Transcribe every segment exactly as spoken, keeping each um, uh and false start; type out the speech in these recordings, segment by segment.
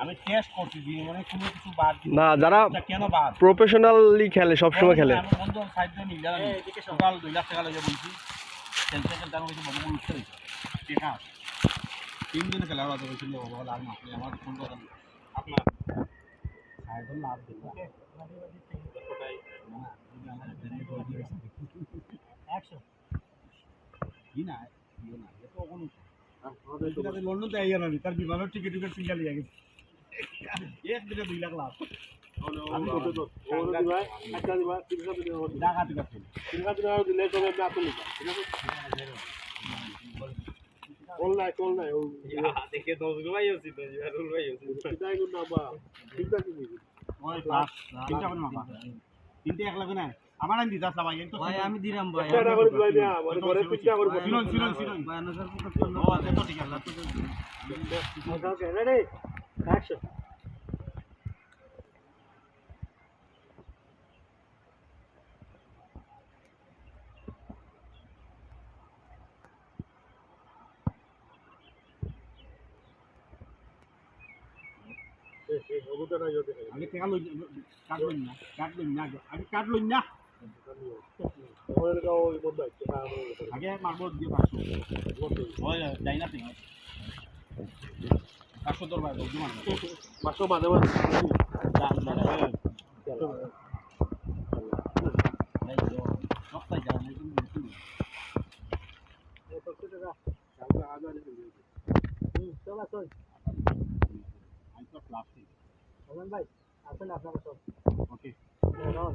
আমি টেস্ট করছি যে মানে কোনো কিছু বাদ দিই না। যারা এটা কেন বাদ? প্রফেশনালি খেলে, সবসময় খেলে। আমি বন্ধু সাইড দিয়ে নিয়ে গেলাম। টোটাল দুই লাখ টাকা লাগে বলছি। খেলতে খেলতে আমার কিছু বন্ধু উঠতে হয়েছে। ঠিক আছে। তিন দিন খেলা বাদ হয়েছিল, বাবা, আর মাসে আমার ফোন কথা নেই। আপনার সাইড লাভ দিন। ওকে। না, না, এই যে আমার ফ্রেন্ড বলছে। একশো। কি না? ইয়ে না, এ তো এখন আর আমাদের তো লন্ডন তো আইয়া না, তার বিমানের টিকিট টিকিট সিঙ্গেল হয়ে গেছে। এক দিনে দুই লাখ লাভ। আমি কত তো? ওর দিবা, একটা দিবা, তিন হাজার দিবা, ওর দিবা। ঢাকা থেকে আসলে। তিন হাজার দিবা, দিলে তবে আমি আসলে নিতাম, ঠিক আছে? কল নাই, কল নাই, ও ইয়া, দেখে দশ গো ভাই হচ্ছে, দশ গো ভাই হচ্ছে। সেটাই কিন্তু আবার, ঠিক আছে, কি? ওই পাঁচ, তিনটা করে মামা। তিনটে এক লাগে না? আমার আইন দিতে আসলা ভাই, এই তো ভাই, শুনুন। আমি দিলাম ভাই, একটা আমি করে দিলাই দিয়া, মানে ঘরে তিনটা করে বসে। শুনুন, শুনুন, শুনুন। ভাই, আনাজ আর কত করলো? ও, আচ্ছা, তো ঠিক আছে। Okay, okay, ready? Action. এই, এই, অবুটা না, ইয়ে দেখা যায়। আগে টেকা লই, কার্ড লই না, কার্ড লই না, আগে, আগে কার্ড লই না। ওই, ওই, ওই, ওই, ওই, আগে মারবো দিয়ে পাঁচশো। ওই, যাই না, ঠিক আছে। পাঁচশো দরবার, দশ জন মারবো। পাঁচশো বাদে বাদে। দাম বাড়ে। এই তো, সপ্তাহে যাওয়া নাই, কিন্তু নতুন। এই পাঁচশো টাকা। হুম, চল, আসুন। আমি তো ক্লাস নেই। মোহন ভাই, আসুন, আপনারা সব। ওকে। Roll,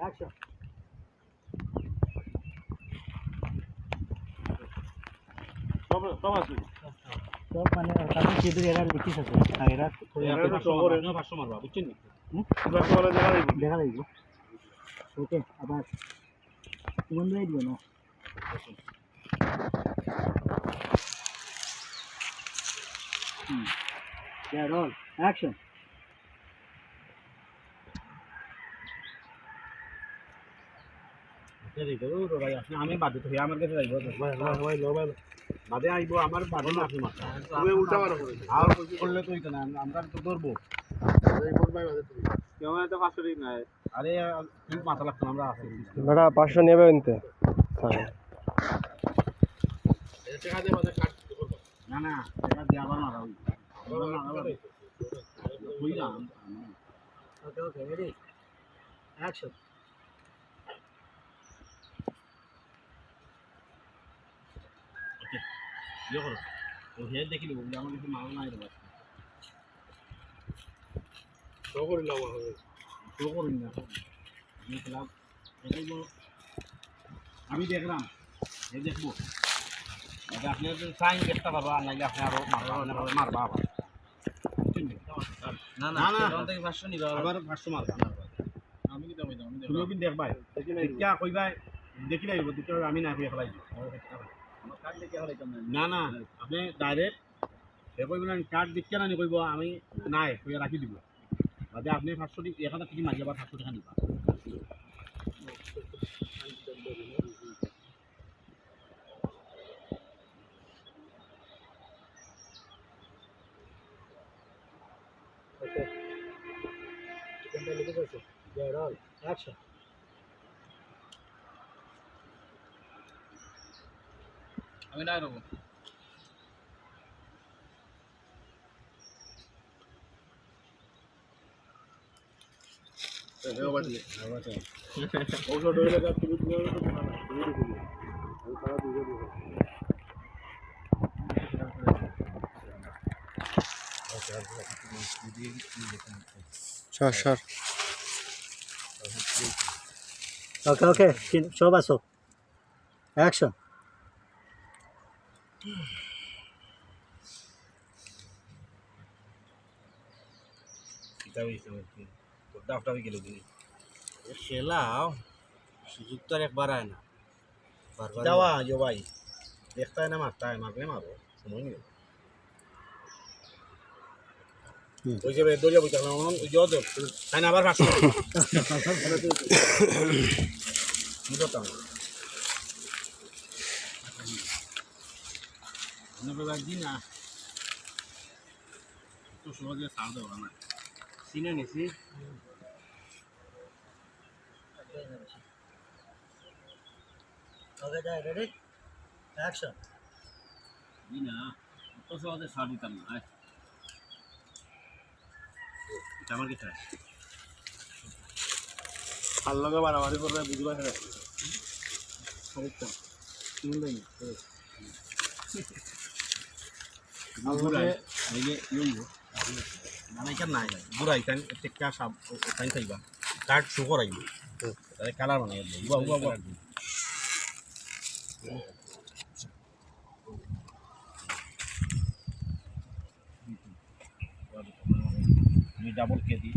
action. সব, সব আছে। সব মানে, তারপর কি ধরে এরা লিখিস আছে। আর এরা এরা তো সব পাঁচশো মারবা, বুঝছেন নি? হুম? পাঁচশো মারবা দেখা যাইব। দেখা যাইব। ওকে, আবার সুমন ভাই দিও না। হুম। Yeah, roll. Action. আচ্ছা, এই তো, ও ভাই, আপনি আমি বাদে তো, আমার কাছে যাইব। ভাই, ভাই, ভাই, লো, ভাই, লো। বাদে আইব, আমার বাদে না, আপনি মাথা। তুমি উল্টা মারো করে। আর কিছু করলে তো হইতো না, আমরা, আমরা তো ধরবো। এই কোন ভাই বাদে তুমি? কেউ তো পাঁচশো টিকিট নাই। আরে, তুমি মাথা লাগতো না, আমরা আছি। বেটা, পাঁচশো নেবে এনতে। হ্যাঁ। এই টাকা দিয়ে বাদে কাট করবো। না, না, টাকা দিয়ে আবার মারা হইব। আবার মারা হইব। ওই না। Okay, okay, ready? Action. ওকে, ইয়ে করো। ও হে দেখি নিব, বলে, "আমার কাছে মাল নাই রে ভাই।" শো করি লাও হবে। শো করি না, শো করি। আমি খেলাম, এটাই বলো, আমি দেখলাম, এ দেখবো। আচ্ছা, আপনি যদি চাইন দেখতে পারবা, আর নাইলে আপনি আরো মারবা, আপনি আরো মারবা আবার। না, না, না, না। তখন থেকে পাঁচশো নিবা আবার। আবার পাঁচশো মারবা। আমি কি দাম, আমি তুমি দাম। কি দেখবাই? দেখি নাই। কিয়া কইবাই? দেখি নাই, দেখি নাই, আমি না কই খেলাই। আমার কার্ড দেখে খেলাইতাম না। না, না, আপনি ডাইরেক্ট সে কইব না, আমি কার্ড দেখে না নি কইব, আমি নাই, কইয়া রাখি দিব। বাদে আপনি পাঁচশো টি-, এক হাজার টিকিট মারিয়া আবার পাঁচশো টাকা নিবা। ওকে। চিকেনটা লিখে দিয়েছে। জয় রাম। Action. আমি না রব। Sure, sure. Okay, okay. সব আসো। Action. কিতা হইছে আমার কি? তোর ডাফটা হয়ে গেল কি? এ খেলাও, সুযোগ তো আর একবার আয় না। বারবার যাওয়া, ইয়ো ভাই। দেখতায় না মারতায়, মারলে মারো। সময় নেই। হুম। ওই যে দরিয়া বইতে না, ওই যে ওদের, তাই না আবার ভাষণ? বুঝতাম না। না, বাবা, জি না। তো সহজে ছাড় দেওয়া না। চিনে নিছি। ওকে, যাই, রেডি? অ্যাকশন। জি না, অত সহজে ছাড় দিতাম না, আয়। এটা আমার কাছে আছে। আর লগে বাড়াবাড়ি করলে বুঝবা না। আরেকটা। তিন লাইন। আর লগে এই যে, এই যে, না, না, এটা নাই। বুড়া, এটা টেক্কা সাপ, ওখানে খাইবা। কার্ড শো করাইবো। তাহলে কালার বানাই দিবো। উবা, উবা, উবা। আমি ডাবল কে দিই।